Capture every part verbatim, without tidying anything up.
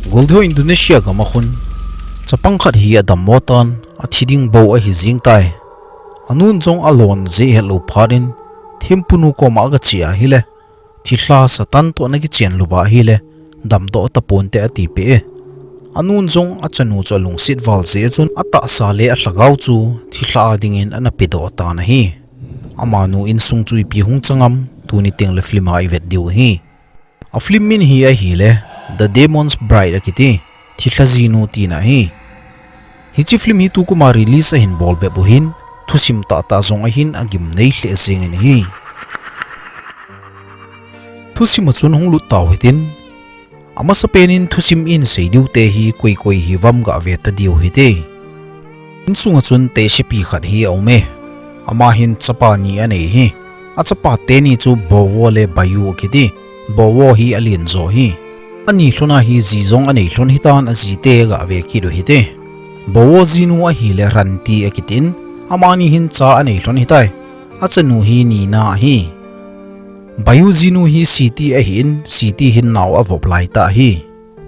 Goldi ho Indonesia gam a khun chapang khat hi adammo tan, athi ding bou ahi jing tai. Anun jong alon jeh hetlou phat in thempunu koma aga che ahile, thilha Satan toh ana kichen lou va ahile, damdoh tapon te ati peh e. Anun jong achanu chu alungset val jeh a chun atahsa le alhagao chu thilha a dingin ana pedoh tan ahi. Amanu insung chu ipi hung chang am, tuni teng le film a ivet diu ahi. A film min hi ahile The Demon's Bride akiti, Thilha Jinu tina ahi. Hiche film hi tukum a release ahin bol bep u hin, thusim tahtah jong ahin agimnei lheh jeng in ahi. Thusim a chun hung lut tau hitin, amasapen in thusim in sei diu te hi koi koi hi vam gave ta diu hite. Insung a chun tehsepi khat hi aum e. Ama hin chapa ni anei hi. Achapa teni chu Bowo le Bayu akiti. Bowo hi alen jo hi. Ani lhon a hi ji jong anei lhon hitan, aji te gave kit u hite. Bowo jinu ahile Ranti akitin, amani hin cha anei lhon hitai. Achanu hi Nina ahi. Bayu jinu hi Siti ahin, Siti hin nao avop lai ta ahi.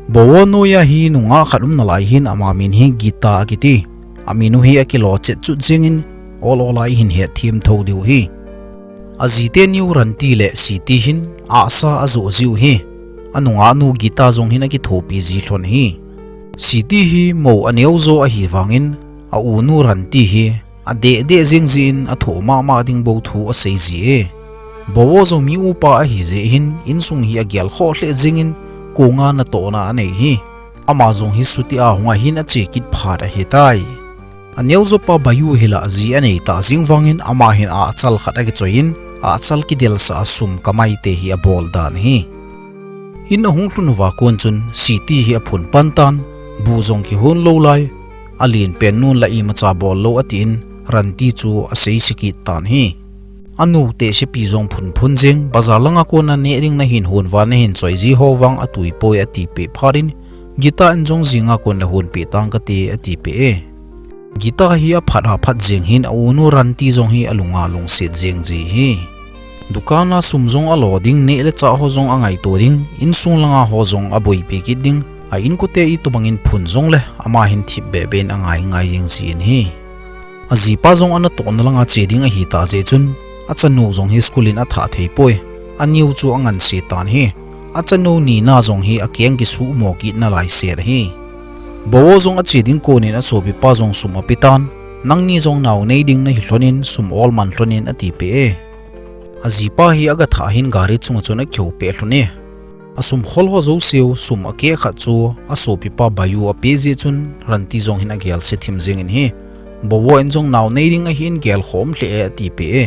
Bowo noiya hi nungah khat um nalai hin ama min hi Gita akiti. Amin u hi akilo chet chut jeng in, ol ol a ihin hetthem thou diu ahi. Aji teni u Ranti le Siti hin ahsa ajoh jiu ahi. Anungah nu Gita jong hin akithopi ji lhon ahi. Siti hi mou aneo jo ahi vangin, a-u nu Ranti hi adeh deh jeng jeh in athoh mama ding bou thu asei ji e. Bowo jong mi upa ahi jeh hin insung hi agel khoh lheh jeng in, konga natohna anei hi. Ama jong hi chuti a hung ahin ache kit phat ahitai. Aneo jo pa Bayu hi la ji anei ta jeng vangin ama hin achal khat akichoi in, achal kidelsah a sum kamai te hi abol dan ahi. In ahung lhun uva kon chun Siti hi aphun pan tan, bu jong kihon lou lai, alen pen nun la imacha bol lou atin, Ranti chu aseise kit tan ahi. Anu tehsepi jong phunphun jeng, bazar langa kona neh ding nahin hon uva nahin choi ji ho vang atui poi ati peh phat in, Gita in jong jinga kon le honpeh tang kate ati peh e. Gita hi aphat aphat jeng hin a-u nu Ranti jong hi alunga lungset jeng ji ahi. Dukan a sum jong alo ding, neh le chah ho jong angaito ding, insung langa ho jong aboipi kit ding, a inkote itobangin phun jongle ama hin thipbeh beh in angai ngai jeng jin ahi. Ajipa jong anatohna langa che ding ahitah jeh chun, achanu jong hi school in athah thei poi, aniu chu anganse tan ahi. Achanu Nina jong hi akeng kisuhmo kitna lai set ahi. Bowo jong ache ding konin asopipa jong sum apetan, nangni jong nao nei ding nahi lhonin sum ol man lhonin atipeh e. Ajipa hi agathah hin gari chunga chun akihou peh lhon e. Asum khol ho jouseu sum akeh khat chu asopipa Bayu apeh jeh chun Ranti jong hin agelse thim jengin ahi. Bowo in jong nao nei ding ahin gelkhom lheh e atipeh e.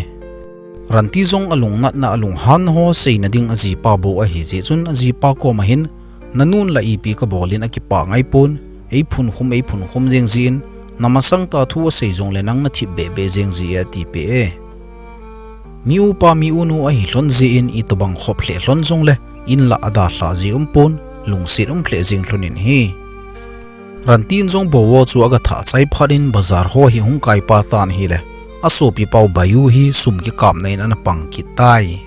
Ranti jong alungnatna alunghanna ho seina ding ajipa bou ahi jeh chun ajipa koma hin, nanun la ipi kabolin akipah ngaipon, eiphunkhum eiphunkhum jeng jin, namasang tah thu asei jongle nang nathipbeh beh jeng ji e atipeh e. Mi upa mi unu ahi lhon jeh in itobang khop lheh lhon jongle, in la adalhah ji umpon, lungset um lheh jeng lhonin ahi. Ranti in jong Bowo chu agathah chai phat in bazar ho hi hung kaipa tan ahile, asopipau Bayu hi sum kikapna in ana pang kit tai.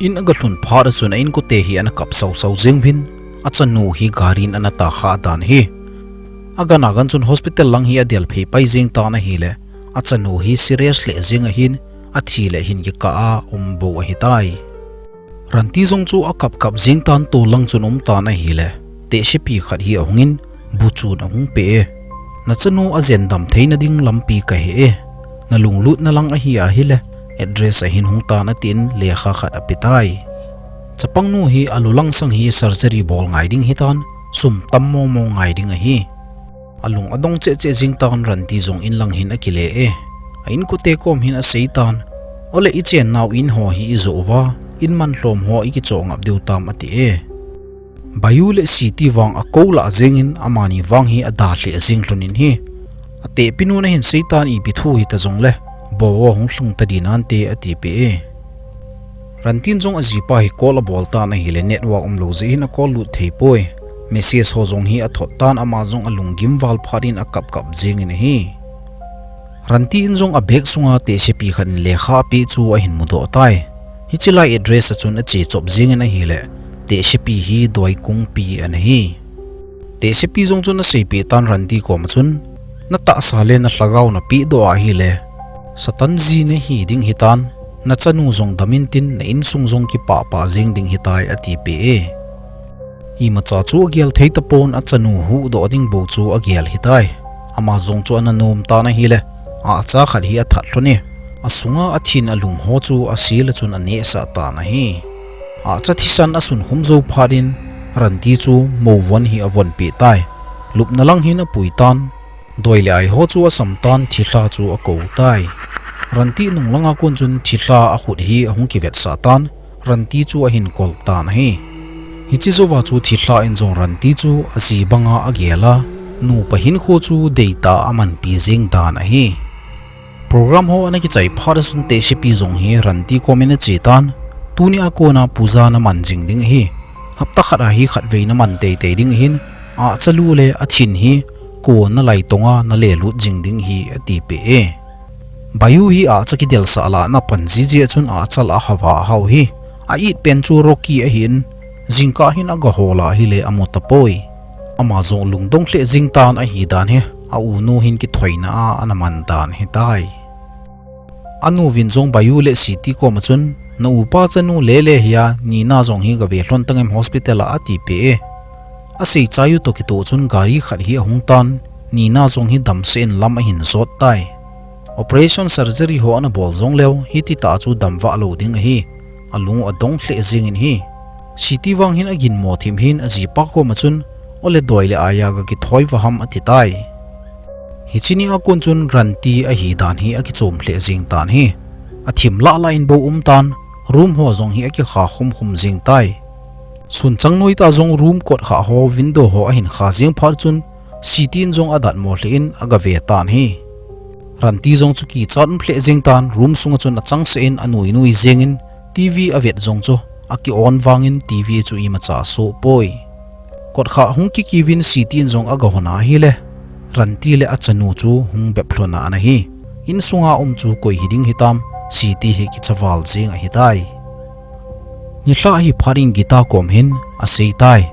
In agalhun phat a chun a inkote hi ana kap sausau jeng uvin, achanu hi gari in ana takhah tan ahi. Agan agan chun hospital lang hi adelphei pai jeng tan ahile, achanu hi serious lheh jeng ahin, athi le hin kikah a um bou ahitai. Ranti jong chu akap kap jeng tan, tol lang chun um tan ahile, tehsepi khat hi ahungin, bu chun ahung peh e. Nachanu ajendam theina ding lampi kahe e. Nalunglutna lang ahi ahile, address a hin hung tan atin lekha khat apetai. Chapangnu hi alu langsang hi surgery bol ngai ding hitan, sum tam momo ngai ding ahi. Alung adong cheh cheh jeng tan Ranti jong in lang hin akile e. A inkote kom hin asei tan, ole ichennau in ho hi ijoh uva, in man lhom ho ikichoh ngap diu tam ati e. Bayu le Siti vang akou lah jengin amani vang hi adalheh jeng lhonin ahi. Atehpi nun ahin sei tan ipi thu hita jongle, Bowo hung lhung ta dinante atipeh e. Rantin jong ajipa hi call abol tan ahile network umlou jeh hin acall lut thei poi. Message ho jong hi athot tan ama jong alunggim val phat in akap kap jengin ahi. Ranti in jong abag sunga tehsepi khat in lekha apeh chu ahin mudoh tai. Hiche lai address a chun ache chop jengin ahile, tehsepi hi Doikungpi ana hi. Tehsepi jong chun aseipeh tan Ranti koma chun, natahsa le nalhagao napehdoh ahile, Satan ji nahi ding hitan, nachanu jong dam intin, na insung jong kipah pah jeng ding hitai, atipeh e. Imacha chu agel thei tapon, achanu huhdoh ding bou chu agel hitai. Ama jong chu ana nom tan ahile, ahcha khat hi athat lhon e. Asunga athin alung ho chu asel a chun anehsah tan ahi. Ahcha thisan asunkhum jou phat in, Ranti chu movon hi avonpeh tai. Lupna lang hin apui tan. Doi le ai ho chu asam tan, thilha chu akou tai. Ranti nung langa kon chun thilha akhut hi ahung kivetsah tan. Ranti chu ahin kol tan ahi. Hiche jouva chu thilha in jong Ranti chu aji banga agel a, nupa hinkho chu deitah a amanpi jeng dan ahi. Program ho ana kichai phat a chun Tehsepi jong hi Ranti kom in ache tan, tuni a kona puja naman jing ding ahi. Hapta khat a hi khatvei naman teitei ding ahin, ahcha lu le athin hi kona lai tonga nalelut jing ding ahi, atipeh e. Bayu hi ahcha kidelsah lah a ana pan jiji a chun ahcha lah a ahava ahao hi. A-it pen chu Rocky ahin, jingkah hin agahol a ahile amu tapoi. Ama jong lungdong lheh jeng tan ahidan hi, a-unu hin kithoina a ana man dan hitai. Anu vin jong Bayu le Siti koma chun, na upa chanu lele hi a, Nina jong hi gave lhon tangem hospital a, atipeh e. Aseichai u toh kitoh chun gari khat hi ahung tan, Nina jong hi damsel in lam ahin jot tai. Operation surgery ho ana bol jong leu, hiti tah chu damvah lou ding ahi, alung adong lheh jeng in ahi. Siti vang hin aginmo thim hin ajipa koma chun, ole doi le ai a gakithoi va ham atitai. Hiche ni a kon chun Ranti ahidan hi akichom lheh jeng tan ahi. Athim lah lah in bou um tan, room ho jong hi akikha khum khum jeng tai. Sunchang noitah jong room kot kha ho window ho ahin kha jeng phat chun, Siti in jong adatmo lheh in agave tan ahi. Ranti jong chu kichat um lheh jeng tan, room sunga chun achangseh in anui nui jeng in, TV avet jong chu aki-on vangin TV chu imacha asoh poi. Kot kha hung kikiuvin Siti in jong agahon a ahile, Ranti le achanu chu hung bep lhon a ana hi. Insunga um chu koi hiding hitam, Siti hi kicha val jeng ahitai. Nilhah ahi phat in Gita kom hin aseitai.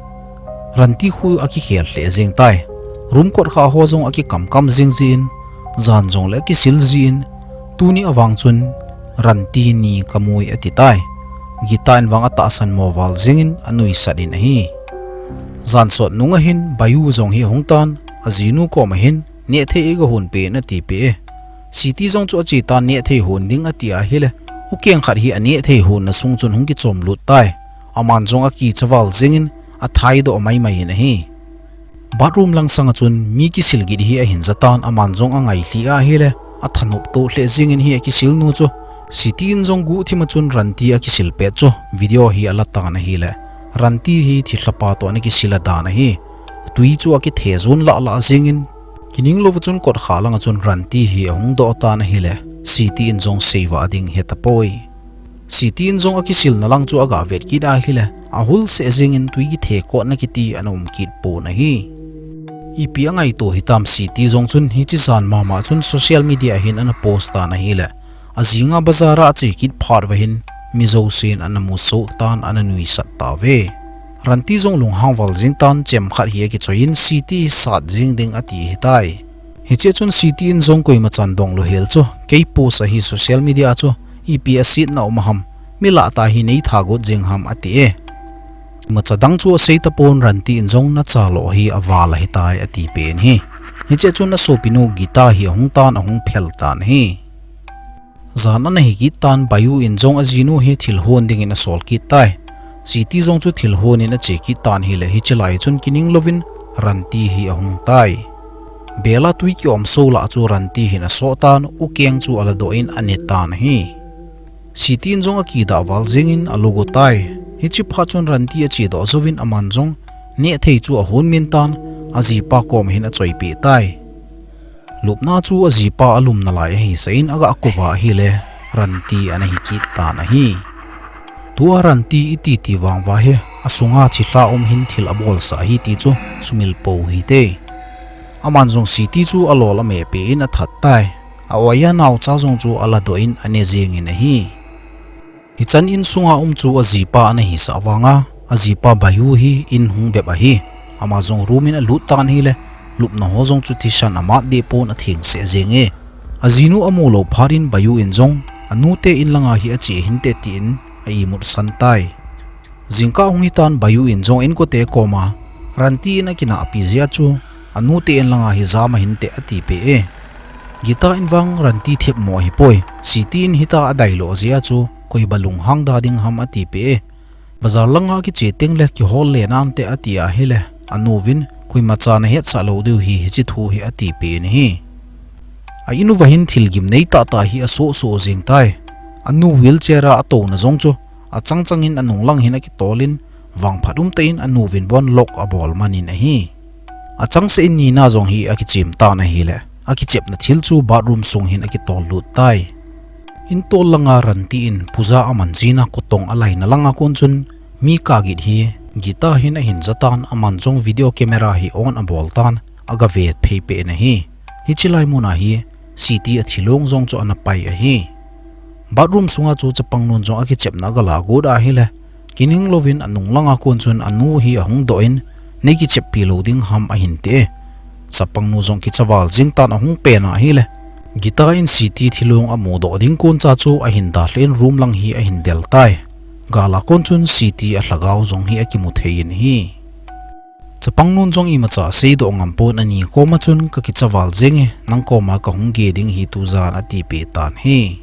Ranti khu akikhel lheh jeng tai. Room kot kha ho jong akikam kam jeng jin, jan jongle akisil jin, tuni avang chun Ranti ni kamui atitai. Gita in vang atahsan mo val jeng in anuisat in ahi. Jan sot nunga hin Bayu jong hi ahung tan, ajinu koma hin, nehthei igahon peh in atipeh e. Siti jong chu ache tan nehthei hon ding ati ahile, ukeng khat hi anehthei honna sung chun hung kichom lut tai. Aman jong akicha val jeng in athaidoh maimai in ahi. Bathroom lang sanga chun mi kisil git hi ahin ja tan, aman jong angailhi ahile, athanop toh lheh jeng in ahi akisil nu chu. Siti in jong guhthim a chun Ranti akisil pet chu video hi ala tan ahile, Ranti hi thilha pa toh ana kisil a dan ahi. Tui chu akithe jon lah lah jeng in, kining louva chun kot kha langa chun Ranti hi ahung doh tan ahile, Siti in jong seivah ding ahe tapoi. Siti in jong akisilna lang chu agavet kit ahile, ahulseh jeng in tui kithe kotna kiti ana um kit pon ahi. Ipi angaito hitam Siti jong chun hiche jan mama chun social media a hin ana post tan ahile, ajinga bazar a ache kit phat uva hin mi jousen ana musoh tan ana nuisat tauve. Ranti jong lunghang val jeng tan chemkhat hi akichoi in Siti hi sat jeng ding ati ahitai. Hiche chun Siti in jong koima chan donglou hel chu, kei post ahi social media a chu, ipi asetna um ham, mi lah tah hi nei thagot jeng ham ati e. Imacha dang chu asei tapon Ranti in jong nacha lo hi aval ahitai atipeh in ahi. Hiche chun asopinu Gita hi ahung tan ahung phel tan ahi. Jan ana hi kit tan Bayu in jong ajinu hi thil hon dingin asol kit tai. Siti jong chu thil hon in ache kit tan ahile hiche lai chun kining louvin Ranti hi ahung tai. Bel a tui kiom so lah chu Ranti hin asoh tan ukeng chu aladoh in ane tan ahi. Siti in jong akidah val jeng in alugu tai. Hiche phat chun Ranti achedoh jouvin aman jong nehthei chu ahon min tan ajipa kom hin achoipeh tai. Lupna chu ajipa alum nalai ahisah in agah kouva ahile, Ranti ana hi kit tan ahi. Tua Ranti iti ti vang uva hi, asunga thilha um hin thil abolsah ahi ti chu sumil pou hite. Aman jong Siti chu alol ameh peh in athat tai. A-oi a naocha jong chu aladoh in ane jeng in ahi. Hichan insunga um chu ajipa ana hisah vanga, ajipa Bayu hi in hung bep ahi. Ama jong room in alut tan ahile, lupna ho jong chu thisan amat deh pon atheng seh jenge. Ajinu amu lou phat in Bayu in jong, anute in langa hi ache hinte tin a imut san tai. Jingkah hung hitan Bayu in jong inkote koma, Ranti in akinahpi jeh a chu, anute in langa hi jam ahinte atipeh e. Gita in vang Ranti themmo ahipoi, Siti in hita adailo jeh a chu, koi ba lunghang da ding ham atipeh e. Bazar langa kiche teng le kihol le nante ati ahile, anu vin koima cha nahetsah lou diu hi hiche thu hi atipeh in ahi. A in uva hin thil gimnei tahtah hi asoh soh jing tai. Anu wheelchair a atouna jong chu, achang chang in anung lang hin akitol in, vangphat umtah in anu vin bon lock abol man in ahi. Achangseh in nina jong hi akichem tan ahile, akichepna thil chu bathroom sung hin akitol lut tai. In tol langa Ranti in puja aman jin a kotong alaina langa kon chun mi kagit hi Gita hin ahin jatan aman jong video camera hi on abol tan agave phei peh in ahi. Hiche lai muna hi Siti athilong jong chu ana pai ahi. Bathroom sunga chu chapangnun jong akichepna agala got ahile, kining louvin anung langa kon chun anu hi ahung doh in, nei kicheppi lou ding ham ahinte. Chapangnu jong kicha val jing tan ahung pen ahile, Gita in Siti thilong amudoh ding kon cha chu ahin dalha in room lang hi ahin del tai. Gala kon chun Siti alhagao jong hi akimu thei in ahi. Chapangnun jong imacha seidoh ngam pon ani koma chun kakicha val jenge, nang koma kahung ge ding hi tujan atipeh tan ahi.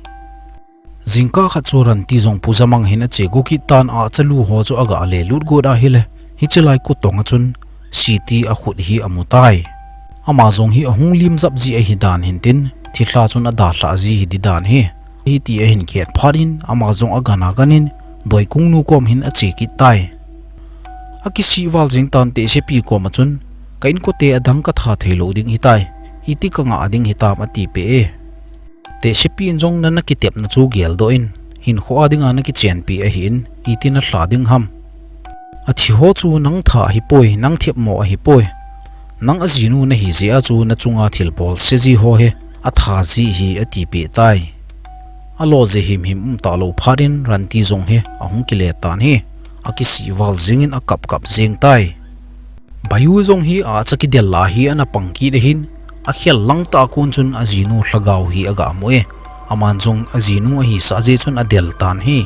Jingkah khat chu Ranti jong puja mang hin ache go kit tan achalu ho chu aga le lut got ahile, hiche lai kotong a chun Siti akhut hi amu tai. Ama jong hi ahung lim jap ji ahi dan hin tin, thilha chun adalha ji hi di dan hi. Hiti ahin khet phat in, ama jong agan agan in, doikungnu kom hin ache kit tai. Akisih val jing tan tehsepi koma chun, ka inkote adang katha thei lou ding hitai, iti kangah ding hitam atipeh e. Tehsepi in jong nana kitepna chu geldoh in, hinkho a dinga nakichenpi ahin, iti nalha ding ham. Athi ho chu nang tha ahipoi, nang themmo ahipoi. Nang ajinu nahi jeh a chu nachunga thilbol se ji ho hi atha ji hi atipeh tai. Alo je himhim umtah lou phat in Ranti jong hi ahung kile tan ahi, akisih val jing in akap kap jing tai. Bayu jong hi acha kidel la hi ana pang kit ahin, akhel lang tah kon chun ajinu lhagao hi aga mu e. Aman jong ajinu ahisah jeh chun adel tan ahi.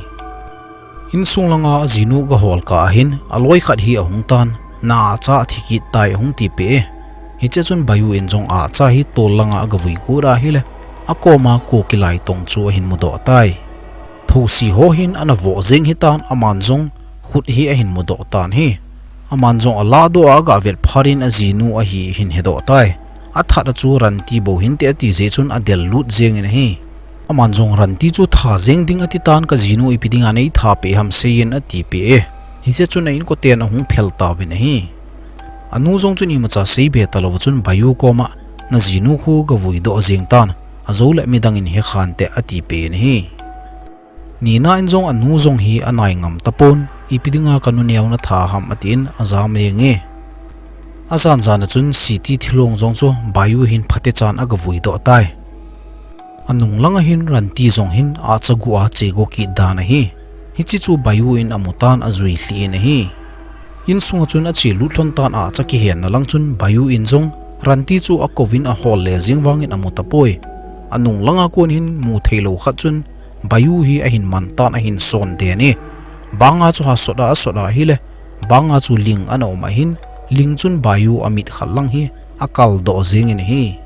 Insung langa ajinu aga hol kah ahin, aloi khat hi ahung tan, na acha athi kit tai ahung tipeh e. Hiche chun Bayu in jong acha hi tol langa aga vui got ahile, akoma kokilai tong chu ahin mudoh tai. Thousi ho hin ana voh jing hitan, aman jong khut hi ahin mudoh tan ahi. Aman jong aladoh a aga vet phat in ajinu ahi ahin hedoh tai. Athat a chu Ranti bou hinte ati jeh chun adel lut jeng in ahi. Aman jong Ranti chu tha jeng ding ati tan, kajinu ipi dinga nei thapeh ham seiyin atipeh e. Hiche chun a inkoten ahung phel tauvin ahi. Anu jong chun imacha seibe talou chun Bayu koma, najinu khu gavui doh jeng tan, ajou le midang in hekhante atipeh in ahi. Nina in jong anu jong hi anai ngam tapon, ipi dinga kanu neo natha ham atin ajam jenge. Ajan jan a chun Siti thilong jong chu Bayu hin phatechan agavui doh tai. Anung langa hin Ranti jong hin acha gu a che go kit dan ahi. Hiche chu Bayu in amu tan ajui lhih in ahi. Insunga chun ache lut lhon tan acha kihenna lang chun Bayu in jong Ranti chu akouvin ahol le jing vangin amu tapoi. Anung langa kon hin mu thei lou khat chun Bayu hi ahin man tan ahin son den e. Banga chu ha sot a asot ahile, banga chu ling ana um ahin, ling chun Bayu amit khat lang hi akal doh jeng in ahi.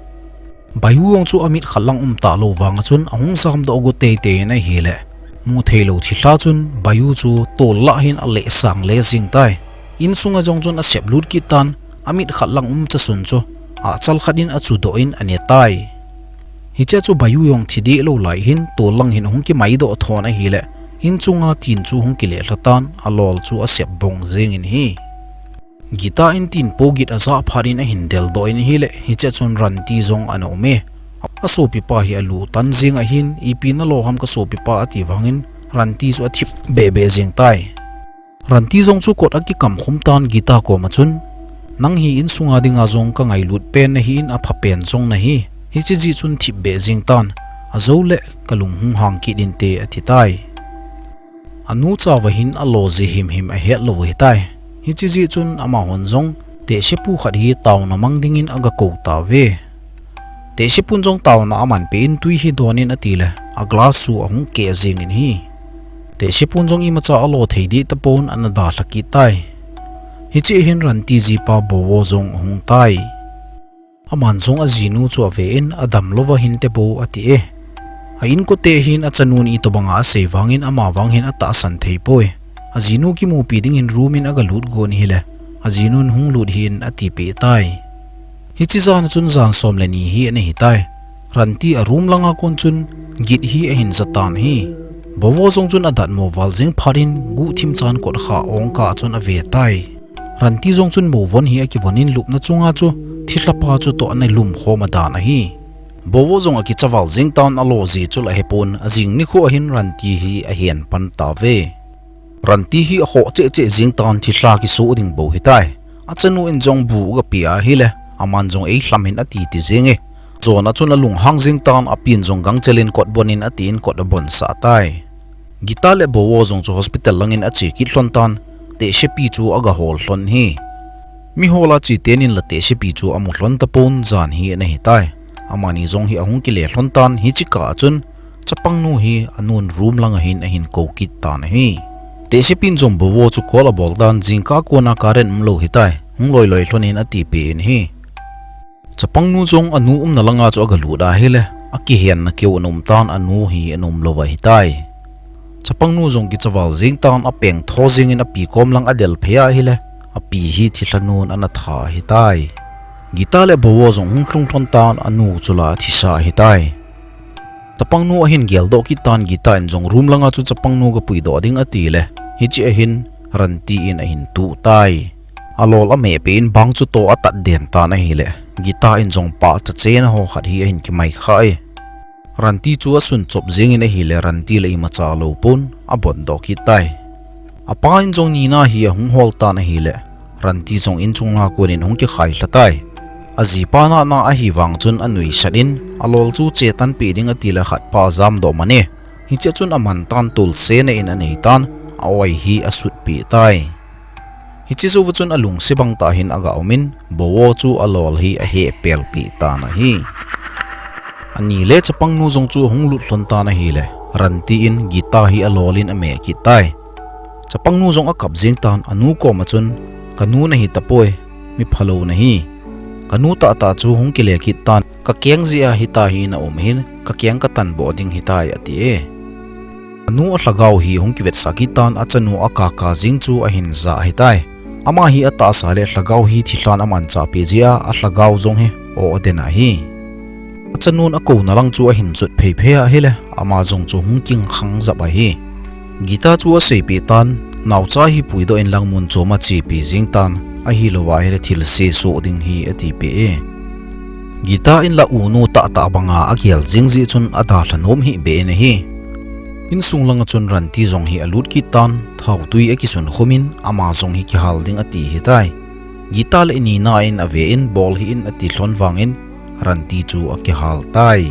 Bayu jong chu amit khat lang um talou vanga chun ahung jam doh got teitei in ahile, mu thei lou thilha chun Bayu chu tol lah hin aleh sang le jing tai. Insunga jong chun asep lut kit tan, amit khat lang um chasun chu achal khat in achudoh in ane tai. Hiche chu Bayu jong thi deh lou lai hin tol lang hin ahung kimai doh thon ahile, inchunga tin chu hung kile lha tan, alol chu asep bong jeng in ahi. Gita in tin po git ajah phat in ahin del doh in ahile, hiche chun Ranti jong ana um e. Asopipa hi alu tan jeng ahin, ipi nalo ham kasopipa ati vangin, Ranti chu athip beh beh jeng tai. Ranti jong chu kot akikam khum tan Gita koma chun, nang hi insunga dinga jong kangailut pen nahin apha pen jong nahi, hiche jeh chun thip beh jeng tan, ajou le kalung hung hang kit inte ati tai. Anu chauva hin alo ji himhim ahet lou ahitai. Hiche jeh chun amahon jong Tehsepu khat hi taona mang dingin aga kou tauve. Tehsepun jong taona aman peh in tui hi donin atile, a glass chu ahung keh jengin ahi. Tehsepun jong imacha alo thei dih tapon ana dalha kit tai. Hiche hin Ranti jipa Bowo jong ahung tai. Aman jong ajinu chu ave in, adamlouva hinte Bo, ati e. A inkote hin achanun itobanga asei vangin ama vang hin atahsan thei poi. Ajinu kimupi dingin room in aga lut gon ahile, ajinun hung lut hih in atipeh tai. Hiche jan a chun jan som le ni hi ana hitai. Ranti a room langa kon chun git hi ahin jatan ahi. Bowo jong chun adatmo val jeng phat in guhthim chan kotkha ongkah a chun ave tai. Ranti jong chun movon hi akivonin lupna chunga chu thilhapa chutoh ana lumkhom adan ahi. Bowo jong akicha val jeng tan, alo ji chu la hepon, ajing nikho ahin Ranti hi ahen pan tauve. Ranti hi akhoh cheh cheh jeng tan, thilha kisoh ding bou hitai. Achanu in jong bu aga peh ahile, aman jong eilham in ati ti jenge. Jona chun alunghang jeng tan, apin jong gangchel in kot bon in atin kot abonsah tai. Gita le Bowo jong chu hospital langin ache kit lhon tan, tehsepi chu aga hol lhon ahi. Mi hola che tenin la tehsepi chu amu lhon tapon, jan hi ana hitai. Amani jong hi ahung kile lhon tan, hiche kah a chun chapangnu hi anun room langa hin ahin kou kit tan ahi. Tehsepin jong Bowo chu call abol tan, jingkah a kona current umlou hitai, hung loi loi lhonin atipeh in ahi. Chapangnu jong anu umna langa chu aga lut ahile, akihenna keu ana um tan, anu hi ana umlou ahitai. Chapangnu jong kicha val jeng tan, apeng tho jengin api kom lang adel phei ahile, api hi thilha nun ana tha ahitai. Gita le Bowo jong hung lhung lhon tan, anu chu la athisa ahitai. Chapangnu ahin geldoh kit tan, Gita in jong room langa chu chapangnu ga puidoh ding atile, hiche ahin Ranti in ahin tuh tai. Alol ameh peh in bang chutoh atat den tan ahile, Gita in jong pahcha chena ho khat hi ahin kimai kha e. Ranti chu asun chop jengin ahile, Ranti le imacha lou pon abondoh kit tai. Apa in jong Nina hi ahung hol tan ahile, Ranti jong inchung langa konin hung kikhai lha tai. Ajipa natna ahi vang chun anuisat in, alol chu chetan peh ding atile khatpa ajamdoh man e. Hiche chun aman tan, tolsena in anei tan, a-oi hi asutpeh tai. Hiche jouva chun alungse bang tah hin aga umin, Bowo chu alol hi ahehpel peh tan ahi. Ani le chapangnu jong chu ahung lut lhon tan ahile, Ranti in Gita hi alol in ameh kit tai. Chapangnu jong akap jeng tan, anu koma chun, "Kanu nahi tapoi, mi phalou nahi. Kanu tahtah chu hung kile kit tan, kakeng jeh a hitia hi na um hin, kakeng katan boh ding hitai," ati e. Anu alhagao hi hung kivetsah kit tan, achanu akaka jeng chu ahin ja ahitai. Ama hi atahsa le lhagao hi thilhan amanchah peh jeh a, alhagao jong hi o aden ahi. Achanun akouna lang chu ahin jot phei phei ahile, ama jong chu hung kingkhang jap ahi. Gita chu aseipeh tan, naocha hi puidoh in lang mun chom a chepi jeng tan, ahilouva ahile thilse soh ding hi atipeh e. Gita in la unu tahtah banga agel jeng jeh chun adalha nom hih beh in ahi. Insung langa chun Ranti jong hi alut kit tan, thautui akisun khum in, ama jong hi kihal ding ati ahitai. Gita le Nina in ave in, bol hih in ati lhon vangin, Ranti chu akihal tai.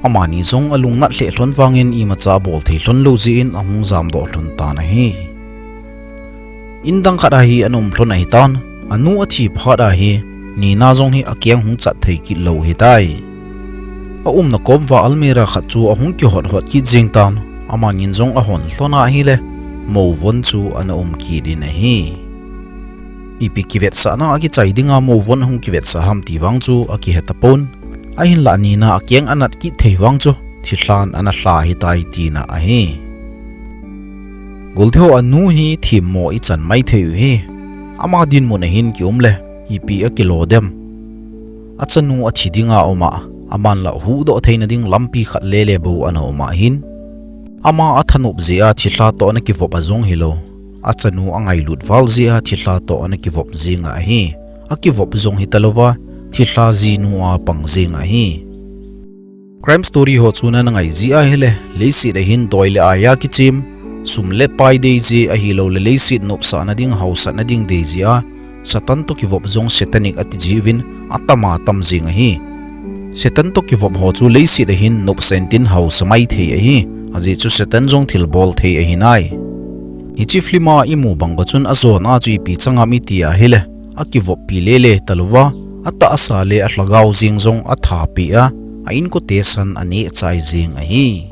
Amani jong alungnat lheh lhon vangin imacha abol thei lhon lou jeh in ahung jamdoh lhon tan ahi. In dang khat a hi ana um lhon ahitan, anu athi phat a hi Nina jong hi akeng hung chat thei kit lou ahitai. Aumna kom uva almirah khat chu ahung kihot hot kit jeng tan, amanin jong ahon lhon ahile, movon chu ana um kit in ahi. Ipi kivetsahna akichai dinga movon ahung kivetsah ham ti vang chu akihe tapon. Ahinlah Nina akeng anat kit thei vang chu thilhan ana lha ahitai tina ahi. Golteho, anu hi themmo ichan mai thei u hi. Ama dinmun a hin kium le ipi akilo dem. Achanu athi dinga um a, aman la huhdoh theina ding lampi khat lele bou ana um a hin, ama athanop jeh a thilha toh ana kivop a jong hilou, achanu angailut val jeh a thilha toh ana kivop jeng ahi. Akivop jong hitalouva, thilha jinu a pang jeng ahi. Crime story ho chu nana ngai ji ahile, leiset a hin doi le ai a kichem, sum le pai dei ji ahilou le leiset nopsahna ding, hausatna ding dei ji a, Satan toh kivop jong satanic ati jiuvin, atama tam jing ahi. Satan toh kivop ho chu leiset a hin nopsa intin hausa mai thei ahi. Ajeh chu Satan jong thilbol thei ahi nai. Hiche film a imu bang uva chun ajona chu ipi chang ham iti ahile, akivoppi lele talouva, atahsa le alhagao jeng jong athapeh a, a inkote san aneh chai jeng ahi.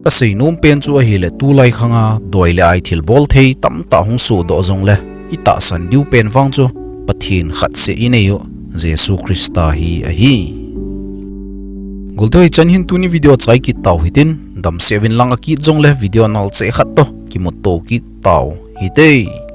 Asei nom pen chu ahile tulai khanga doi le ai thilbol thei tamtah hung sohdoh jongle, itahsan diu pen vang chu Pathen khat seh inei u, Jesu Christa hi ahi. Golteu, hichan hin tuni video chai kit tau hitin, damsel uvin lang akit jongle video nalcheh khat toh kimuto kit tau hite.